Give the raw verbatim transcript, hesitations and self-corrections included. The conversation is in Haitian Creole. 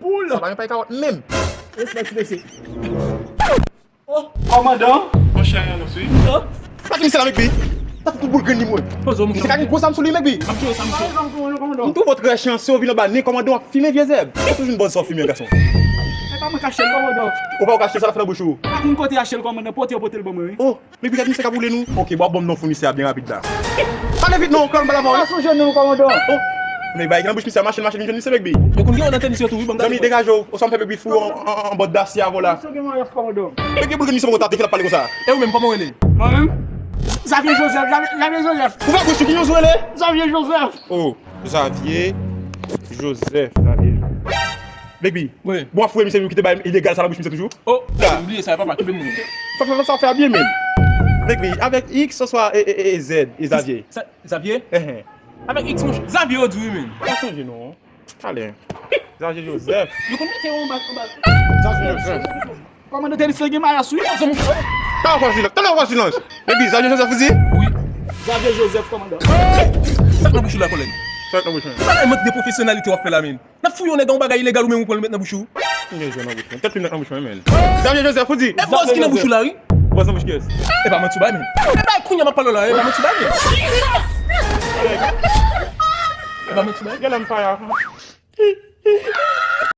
Poul! Sa pa gen pay kawòt menm. Respè ti mesye. Oh, kòmandan. Monchè, yon anons, wi. Oh. Pati misye la, Mekbi. Sa fè tout boul grenn li, mwen. Poze w, monchè. Misye ka gen gwo zam sou li, Mekbi. M ap jere sa, monchè. M twouve w trè chanse, w vin anba nen kòmandan w ap fimen vye zèb. Ou toujou vin bòz sa w fimen, gason. E pa mwen k achte l, kòmandan. Ou pa w k achte l, sa l ap fè nan bouch ou? Pa konn kote achte l, kòmandan, pote yo pote l ban mwen, wi. Oh, Mekbi, gad misye k ap woule nou. Ok, bon, w ap ban m non founisè a byen rapid la. Pale vit non, klè m pale avè w. Pa sonje non, kòmandan. Oh, men bagay ki nan bouch misye a mache l mache vin jwenn misye, Mekbi. Yo konn gen yon nan tenis yo tou, wi, ban m gade. Zanmi, degaje w, oswa m fè Mekbi foure w an, an, an bòt dasye avè w la. Misye gen maryaj, kòmandan. Mekbi, boul grenn misye poko tate, ki l ap pale konsa. E ou menm, kòman w rele? Mwen menm? Xavier Joseph, Xavier, Xavier Joseph. Ou pa gwo chou, ki jan w rele? Xavier Joseph. Oh, Xavier Joseph, Xavier Joseph. Mekbi, wi, bon, ap foure misye, nou kite bay ilegal sa nan bouch misye toujou. Oh, la. Ou bliye sa, papa, kenbe moun. Sa, sa, sa, sa fè byen menm. Mekbi, avèk X, oswa e, e, e, e Z, e Xavier. Sa, Xavier? Ehe. Avèk X, monchè. Xavier, ou di wi, menm. Pa sonje non. Talè. Xavier Joseph. Yo konn mete yo anba, anba. Xavier Joseph. Kòmandan tenis la gen mayas, wi. Talè w fè silans. Talè w fè silans. Mekbi, Xavier Joseph, ou di? Wi. Xavier Joseph, kòmandan. Sa k nan bouch ou la, kòlèg? Sa k nan bouch mwen? Sa nan mank de pwofesyonalite w ap fè la, menm. N ap fouye yon nèg a yon bagay ilegal ou menm ou pran l met nan bouch ou. Ki jan w nan bouch mwen? Tèt li met nan bouch mwen, menm. Xavier Joseph, ou di? E bòz ki nan bouch ou la, wi. Bòz nan bouch kiyès? E pa manti w bay, menm. E bay kounye a m ap pale w la, e pa manti w bay, menm. E pa manti w bay. Gade m faya.